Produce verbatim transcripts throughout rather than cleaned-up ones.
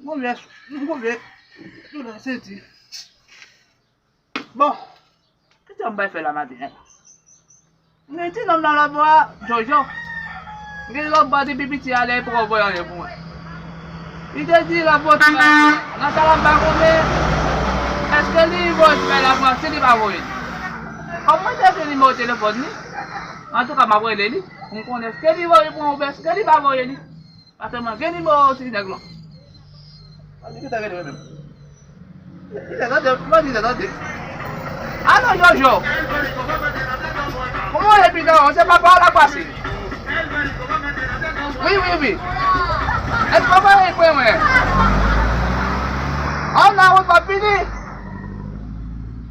Konbyen, m konbyen. Tou nan senti. Bon, kisa m bay fè la maten an? M gen ti nonm nan lòt bò a, Jojo. M gen lòt bò a, depi piti a, lè li poko voye anyen pou mwen. Li te di lòt bò ti bagay nan sa la, m pa konnen. Èske li voye ti bagay la pou mwen, si li pa voye li? Kòm mwen te gen nimewo telefòn li, antouka, m ap rele li pou m konnen èske li voye pou mwen oubyen èske li pa voye li. Pase mwen gen nimewo ti nèg lan. Mwen di ki ta rele mwen menm. Li te tande, mwen di li te tande. Alo, Jojo. Kòman w ye, piga? Se papa w la pase. Wi, wi, wi. Èske papa w pran mwen? An nan wout m ap vini.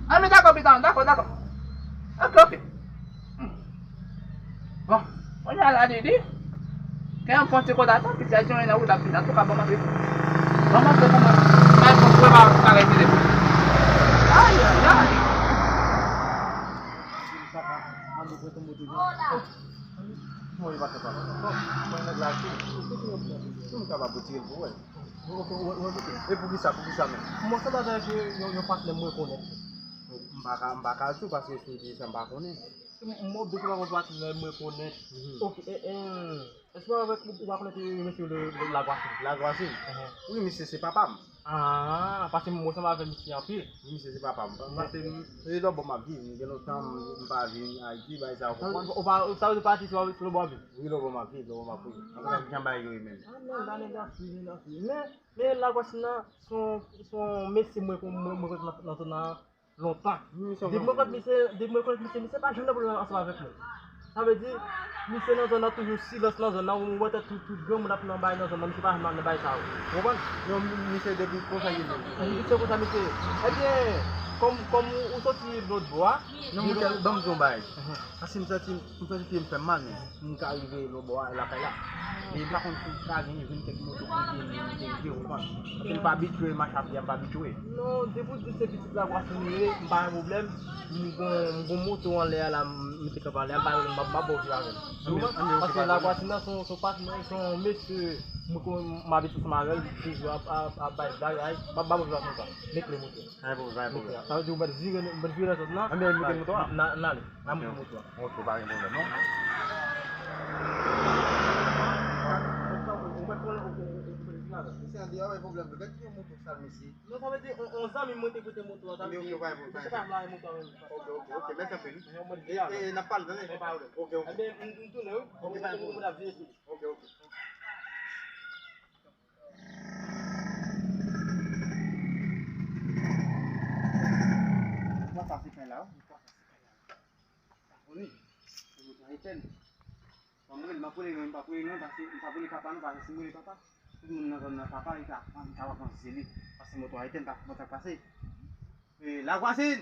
An mi dakò, piga, dakò, dakò. Ok, ok. Bon, kounye a la, li di, kè yon fon ti kote atann, pitit la di yon nan wout ap vin, antouka, bon, m ap vin. Bon, m ap vin pou mwen. Bay fon pou mwen, pa, pa retire pou. Ay, ay, ay. Papa, an nou prete moto. Mwen, e pa sa, papa. Bon, mwen, nèg la, si, si, si, si m kapab retire l pou wè. E poukisa, poukisa menm? Mwen sanble avèk yon, yon patnè m rekonèt. M pa ka, m pa ka di w paske si w di sa m pa konnen. M, m oblije pa konn patnè m rekonèt. Mhm. Ok, e, e, èske w avèk, ou, ou pa konèt, e, mesye le, le, Lagwasin? Lagwasin? Mhm. Wi, misye se papa m. Ah, paske mwen sanble avèk misye anpil. Wi, misye se papa m. Paske m, se lòt bò m ap viv. M gen lontan m, m pa vin Ayiti, bagay sa yo, konprann? Ou pa, sa vle di pati sou, sou lòt bò ap viv? Wi, lòt bò m ap viv, lòt bò m ap viv. Antouka, jan bagay yo ye menm. Ah, non, la nèg la fini, la fini. Men, men Lagwasin nan, se yon, se yon mesye mwen, mwen, mwen, mwen nan, nan zòn nan lontan. Depi mwen konn misye, depi mwen konn misye, misye pa janm nan pwoblèm ansanm avèk mwen. Sa vle di, misye nan zòn nan toujou silans nan zòn nan, ou wè tèt tout, tout granmoun ap nan bay nan zòn nan, misye pa janm nan bay sa yo. Ou konprann? Non, misye depi konsa ye menm. Misye konsa misye. Ebyen, kòm, kòm ou, ou soti lòt bò a, non, mwen te, ban m di yon bagay. Paske m santi, m santi pye m fè m mal menm. M ka rive lòt bò a lakay la. E m pa konn si m ka genyen vin kèk moto pou m te, m te rive, ou konprann? Paske m pa abitye mache a pye, m pa abitye. Non, depi w di se pitit Lagwasin ou ye, m pa gen pwoblèm. M gon, m gon moto anlè a la, m mete kanpe anlè a, m pa gen pwoblèm, m ap, m ap ba w viv avè l. Ou konprann? Paske Lagwasin nan se yon, se yon patnè, se yon mesye, m kon, m abitye ansanm avè l, toujou ap, ap, ap bay blag, ay, m ap ba w viv avè l konsa. Met kle moto. Pa gen pwoblèm, pa gen pwoblèm. Sa vle di ou mèt vire, mèt vire nan zòn nan. Anben, mete moto a. N a, n a ale. N a moute moto a. Ok, pa gen pwoblèm, non. Ou mèt konnen, ok, ok, ok, ok, ok. Mesye andeyò, pa gen pwoblèm. Gad ki moto sal, mesye. Non, sa vle di, on, on zanmi mwen te prete moto a, sa vle di, misye pa vle moto a menm. Ok, ok, ok, mèsi anpil. E, e, n ap pale, tande? Ok, ok. Ebyen, m, m tounen, wi. Ok, pa gen pwoblèm. Ok, ok. Mwen pase pè la, wi. Mwen pase pè la. Sa konnen. Se moto a etèn. Ban m rele, m ap rele non, m p ap rele non, paske m p ap rele papa non, paske si m rele papa, tout moun nan zòn nan papa, li ka, li ka pran zye li. Paske moto a etèn, pa konprann sa k pase. E, Lagwasin!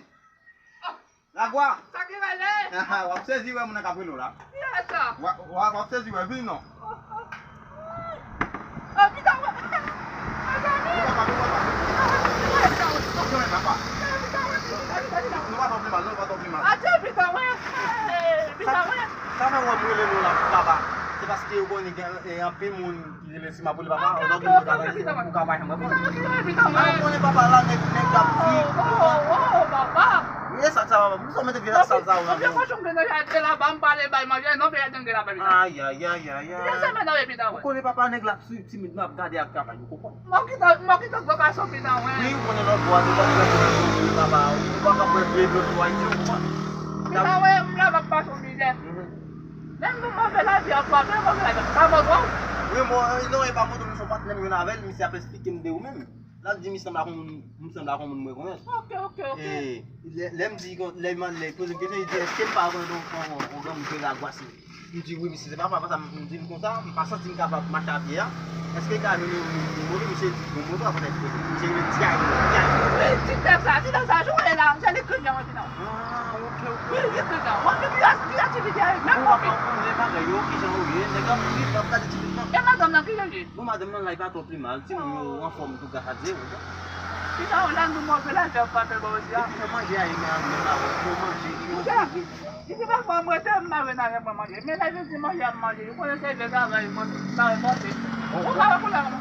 Lagwa! Sa ki rele? W ap sezi wè moun nan k ap rele w la. Kiyès sa? W a, w a, w ap sezi wè, vin non. Oh, pita mwen. Mezanmi. Pita mwen. Pita mwen. Pita mwen. Pita mwen. Pita mwen. Pita mwen. Pita mwen. Sa fè w wè m rele nou la, papa. Se paske yo konnen gen, e, anpil moun ki rele si m ap rele papa, ou ka pa janm reponn. Pita mwen, pita mwen. Ou konnen papa la, nèg, nèg la ap di. Oh, oh, oh, papa. Wi, e sa, sa, papa. Pou sa w mete vye sal sa yo nan men w? Konbyen kochon m gen nan jaden laba, m pa ale bay manje, non, vye jaden gen laba, pita. Ay, ay, ay, ay, ay. Kiyès se men nan pita mwen? Ou konnen papa, nèg la ap swiv timoun nan, ap gade ak travay yo, konprann? M ap kite, m ap kite gwo gason pita mwen. Wi, ou konnen lòt bò a, se lòt bò a, papa, ou pa ka pran vye dlo tou Ayiti, ou konprann? Pita mwen, m la m ap pase yon mizè. Mhm. Menm nou move lavi a frape, move lavi a pa mòd wè w. Wi, mwen, non, e pa mòd, m se yon patnè m jwenn avè l, misye ap esplike m de ou menm. L ap di, m sanble ak yon moun, m sanble ak yon moun m rekonèt. Ok, ok, ok. E, lè, lè m di, lè m, lè l poze m kesyon, li di, èske m pa rekonèt yon, yon, yon granmoun ki rele Lagwasin? M di, wi, misye se papa, apre sa, m di l konsa, m pa santi m kapab mache a pye a. Èske l ka jwenn yon, yon moto? Misye di, yon moto, apre sa, misye rele Ti Ayou, Ti Ayou. Wi, ti tèt sa, ti tèt sa, jwe la, misye li kriminèl, wi, non. Ah, ok, ok. Wi, li kriminèl. Mwen, ki, ki aktivite a ye? Menm kote. Ou pa konnen bagay yo, kijan yo ye, nèg ap viv, ap gade timoun nan. E madanm nan, kijan l ye? Bon, madanm nan la, li pa twò pi mal. Timoun yo anfòm tou, gras a Dye, wi. Pita, w la, nou move lavi a frape bò isi a. Epi, manje a ye nan, nan la, yo manje, yo manje. Li di pafwa m rete, m mare nan men mwen manje. Men lè yo di manje, m manje. Yo konnen se vye travay, mwen, travay fòse. Ou pa wè koulè mwen.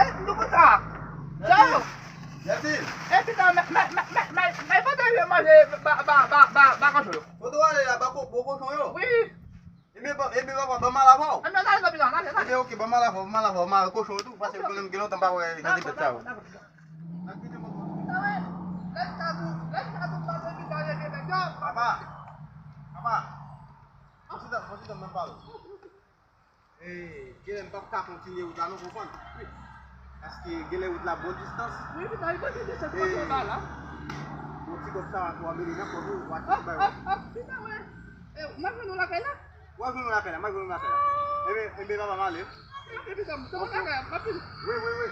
e, nou konn sa. Sa yo. Yati. E, pita, mè, mè, mè, mè, mè, mè, pote yo manje ba, ba, ba, ba, ba kochon yo. Kote w ale la, ba ko-, ba kochon yo? Wi. Ebyen, ba, ebyen, papa, ban m al avè w. Ebyen, n ale, pita, n ale, n ale. Ebyen, oke, ban m al avè w, ban m al avè w, mare kochon yo tou, paske gen, gen lontan m pa wè jan de bèt sa yo. Dakò, dakò, dakò. Papa, papa, konsidan, konsidan, mwen pale. E, genlè m p ap ka kontinye wout la non, konprann? Wi. Paske genlè wout la bon distans. Wi, pita, wi, bon distans, e, kote w ba la. Bon ti kòb sa, w a mele nan kòb ou, w a ti bay. Ah, ah, pita, wè. E, mwen jwenn ou lakay la? Mwen jwenn ou lakay la, mwen jwenn ou lakay la. Enben, enben, papa, m ale. Wi, wi, wi.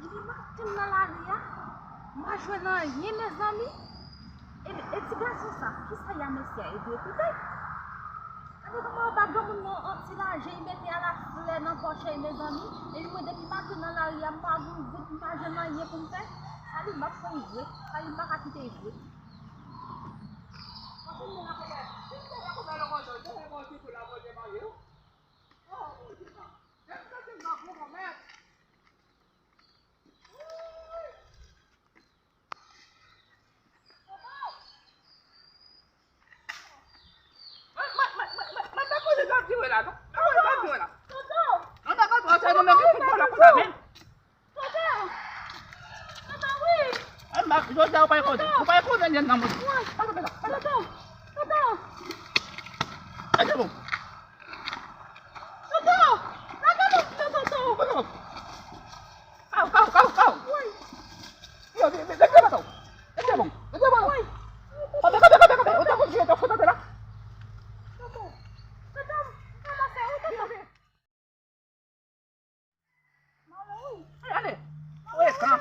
Li maten nan lari a, m pa jwenn anyen, mezanmi. E, e ti gason sa, kisa y a mesye a, e dwe koute? Gade kòman anba granmoun nan, an ti laje, li mete alaflè nan pòch li, mezanmi. Epi mwen, depi maten nan lari a, m pa gen yon goud, m pa jwenn anyen pou m fè. Sa li m ap fè l jwe, sa li m pa ka kite l jwe. Mwen, mwen, mwen, mwen, mwen, mwen pa konnen sa w ap di wè la, non. Pa konnen sa w ap di wè la. Tonton! Non, non, pa twò, se nou menm ki fout vòlò konsa menm. Tonton! Tonton, wi! Mwen pa, jodi a, ou pa konnen. Ou pa konnen lyen nan moun. Wi. Pa kanpe la, pa kanpe. Tonton! Tonton! Lage m! Tonton! Lage m, tonton! Kaw, kaw, kaw, kaw! Wi! Yo, yo, yo, leve baton! Leve bon! Leve bon! Wi! Kanpe, kanpe, kanpe, kanpe! Ou te konn jwe, te fout antre la! Tonton! Tonton! Tonton, se ou, tonton! Male wi! Ale, ale! Ou e kan?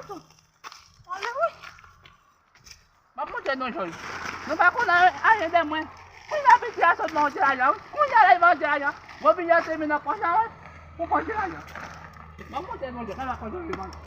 Male wi! M ap montre nou, Joy. Nou pa konn anyen de mwen. Kounye a piti a sot nan yon ti lajan, wi. Kounye a la li va yon ti lajan. Gwo piti a te vin nan pòch la, wi. Pou pran ti lajan. M ap montre nou, Joy. Kaka kòjò li manje.